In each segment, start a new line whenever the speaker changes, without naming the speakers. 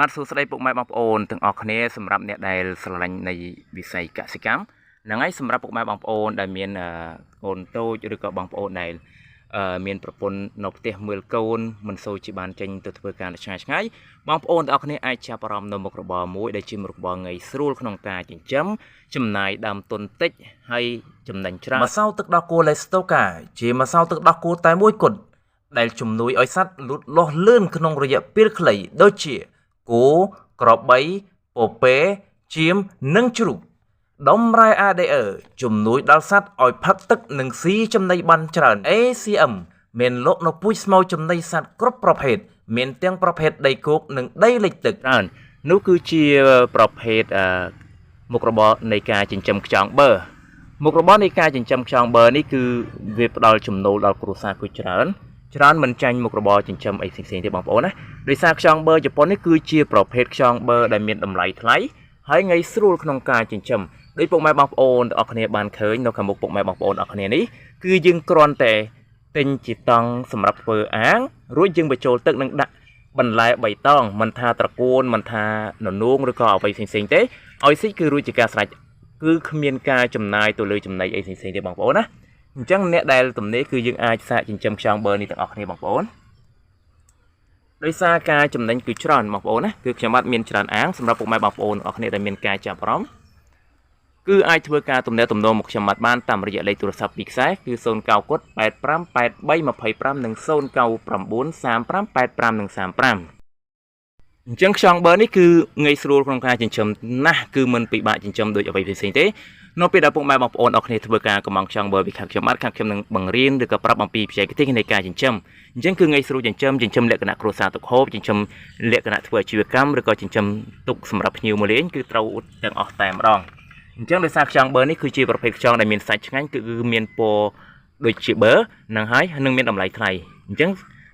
បាទសួស្តីពុកម៉ែបងប្អូនទាំងអស់គ្នាសម្រាប់អ្នកដែលស្រឡាញ់នៃវិស័យកសិកម្មហ្នឹងហើយសម្រាប់ពុកម៉ែបងប្អូនដែលមានកូនតូចឬក៏បងប្អូនដែលមានប្រពន្ធនៅផ្ទះមើលកូនមិនសូវជាបានចេញទៅធ្វើការនៅឆ្ងាយឆ្ងាយបងប្អូនទាំងអស់គ្នាអាចចាប់អារម្មណ៍នៅមុខរបរមួយដែលជាមុខរបរងាយស្រួលក្នុងការចិញ្ចឹមចំណាយដើមទុនតិចហើយចំណេញច្រើន
ម្សៅទឹកដោះគោលេស្តូកាជាម្សៅទឹកដោះគោតែមួយគត់ដែលជំនួយឲ្យសត្វលូតលាស់លឿនក្នុងរយៈពេលខ្លីដូចជាគោក្របីពពែចៀមនិងជ្រូកដុំរ៉ែ ADE ជំនួយដល់សត្វឲ្យផឹកទឹកនិងស៊ីចំណីបានច្រើន ACM មានលក់នៅពូជស្មៅចំណីសត្វគ្រប់ប្រភេទមានទាំងប្រភេទដីគោកនិងដីលិចទឹក
ច្រើននោះគឺជាប្រភេទមុខរបរនៃការចិញ្ចឹមខ្យងប័រមុខរបរនៃការចិញ្ចឹមខ្យងប័រនេះគឺវាផ្ដល់ចំណូលដល់គ្រួសារគឺច្រើនច្រើនមិនចាញ់មុខរបរចិញ្ចឹមអីផ្សេងៗទេបងប្អូនណាដោយសារខ្យងប័រជប៉ុននេះគឺជាប្រភេទខ្យងប័រដែលមានតម្លៃថ្លៃហើយងាយស្រួលក្នុងការចិញ្ចឹមដោយពុកម៉ែបងប្អូនទាំងអស់គ្នាបានឃើញនៅខាងមុខពុកម៉ែបងប្អូនទាំងអស់គ្នានេះគឺយើងគ្រាន់តែទិញជាតង់សម្រាប់ធ្វើអាងរួចយើងបញ្ចូលទឹកនិងដាក់បន្លែបៃតងមិនថាត្រកួនមិនថាននួងឬក៏អ្វីផ្សេងៗទេឲ្យស៊ីគឺរួចជាការស្រេចគឺគ្មានការចំណាយទៅលើចំណីអីផ្សេងៗទេបងប្អូនណាអញ្ចឹងអ្នកដែលទំនេរគឺយើងអាចសាកចិញ្ចឹមខ្យងប័រនេះទាំងអស់គ្នាបងប្អូនដោយសារការចំណេញគឺច្រើនបងប្អូនណាគឺខ្ញុំបាទមានច្រើនអាងសម្រាប់ពុកម៉ែបងប្អូនទាំងអស់គ្នាដែលមានការចាប់អារម្មណ៍គឺអាចធ្វើការទំនាក់ទំនងមកខ្ញុំបាទបានតាមរយៈលេខទូរស័ព្ទពីរខ្សែគឺ0 9គុត85 83 25និង099 3585និង35អញ្ចឹងខ្យងប័រនេះគឺងាយស្រួលក្នុងការចិញ្ចឹមណាស់គឺមិនពិបាកចិញ្ចឹមដូចអ្វីផ្សេងៗទេនៅពេលដែលពុកម៉ែបងប្អូនអរគ្នាធ្វើការកម្មង់ខ្យងប័រពីខាងខ្ញុំបាទខាងខ្ញុំនឹងបង្រៀនឬក៏ប្រាប់អំពីបច្ចេកទេសនៃការចិញ្ចឹមអញ្ចឹងគឺងាយស្រួលចិញ្ចឹមចិញ្ចឹមលក្ខណៈគ្រួសារទុកហូបចិញ្ចឹមលក្ខណៈធ្វើអាជីវកម្មឬក៏ចិញ្ចឹមទុកសម្រាប់ភ្ញៀវមកលេងគឺត្រូវទាំងអស់តែម្ដងអញ្ចឹងដោយសារខ្យងប័រនេះគឺជាប្រភេទខ្យងដែលមានសាច់ឆ្ងាញ់គឺមានពណ៌ដូចជាប័រនឹងហើយនឹងមានតម្លៃថ្លៃអញ្ចឹង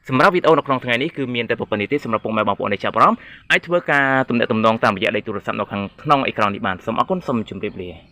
សម្រាប់វីដេអូនៅក្នុងថ្ងៃនេះគឺមានតែប៉ុណ្ណេះទេសម្រាប់ពុកម៉ែបងប្អូនដែលចាប់អារម្មណ៍អាចធ្វើការទំនាក់ទំនងតាមរយៈលេខទូរស័ព្ទនៅខាងក្នុងអេក្រង់នេះបានសូមអរគុណសូមជម្រាបលា។